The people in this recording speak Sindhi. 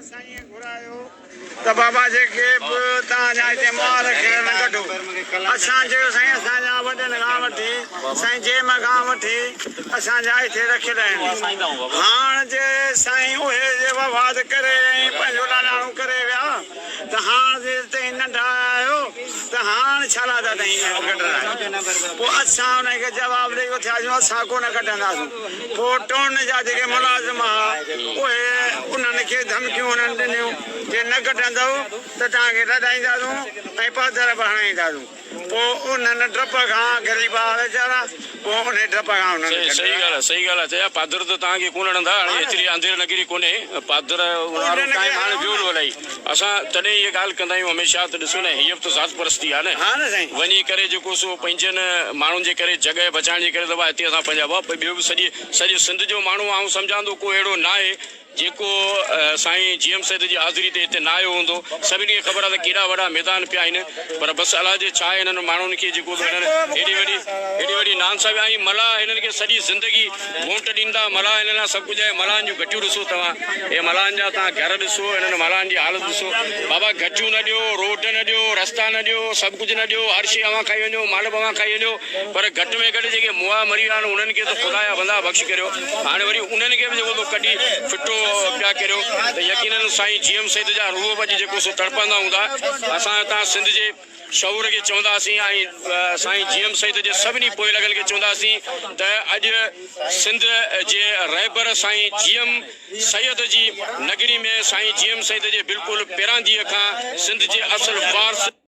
شاهه سائينء گهرايو ته بابا جيڪي به توهان جا هتي مئا رکيل آهن ڪڍو. اسان چيو سائين اسان جا وڏن کان وٺي سائين جيم کان وٺي اسان جا هتي رکيل آهن. هاڻ جي سائين اهي جي وفات ڪري ۽ پنهنجو لاڏاڻو ڪري ويا ته هاڻ جي تئين ننڍا آهيو ته هاڻ ڇا لاء ٿا تئين ڪڍرايو. پوء اسان انهن کي جواب ڏئي اٿياسون اسان ڪونه ڪڍنداسون. پوء ٽون جا جيڪي ملازم ها، اهي انهن کي ڌمڪيون هنن ڏنيون، جي نه ڪڍندؤ ته توهان کي لڏائينداسون ۽ پادر به هڻائينداسون. پوء انهن ڊپ کان غريب ها ويچارا، پوء انهي ڊپ کان انهن ڪڍرايا. صحيح ڳالهه آهي، صحيح ڳالهه آهي. چيا پادر ته توهان کي ڪونه هڻندا، هاڻي ايتري انڌير نگري ڪونهي، پادر وارو ٽائيم هاڻي ويو نه الائي. اسان تڏهن اها ڳالهه ڪندا آهيون هميشه ته ڏسو نه هيء به ته ذات پرستي آهي نه. وڃي ڪري جيڪو سو پنهنجن ماڻهن جي ڪري جڳهه بچائڻ جي ڪري ته ڀاء هتي اسان پنهنجا ڀاء ٻيو به سڄي سڄي سنڌ جو ماڻهو آئون سمجهان ٿو ڪو اهڙو ناهي جيڪو سائين جي ايم سيد جي حاضري تي هتي نه آيو هوندو. سڀني کي خبر آهي ته ڪيڏا وڏا ميدان پيا آهن پر بس الاء جي ڇا آهي هنن ماڻهن کي جيڪو به هنن هيڏي وڏي هيڏي وڏي نانصافي ۽ ملاح هنن کي سڄي زندگي ووٽ ڏيندا ملاح هنن لاء سڀ ڪجهه آهي ملاحن جون گهٽيون ڏسو توهان اهي ملاحن جا توهان گهر ڏسو هنن ملاحن جي حالت ڏسو بابا گهٽيون نه ڏيو روڊ نه ڏيو رستا نه ڏيو سڀ ڪجهه نه ڏيو هر شي اوهان کائي وڃو مال به اوهان کائي وڃو پر گهٽ ۾ گهٽ جيڪي مئا مري ويا آهن انهن کي ته خدا جا بندا بخش ڪريو هاڻي وري انهن کي به جيڪو ٿو ڪڍي ڦٽو پيا ڪريو ته يقينن سائين جي ايم سيد جا روح به اڄ جيڪو سو تڙپندا هوندا اسان هتان سنڌ جي شعور کي چونداسين ۽ سائين جي ايم سيد جي سڀني پوئلڳن کي چونداسين ته اڄ سنڌ جي رهبر سائين جي ايم سيد جي نگري ۾ سائين جي ايم سيد جي بلڪل پيرانديء کان سنڌ جي اصل وارث.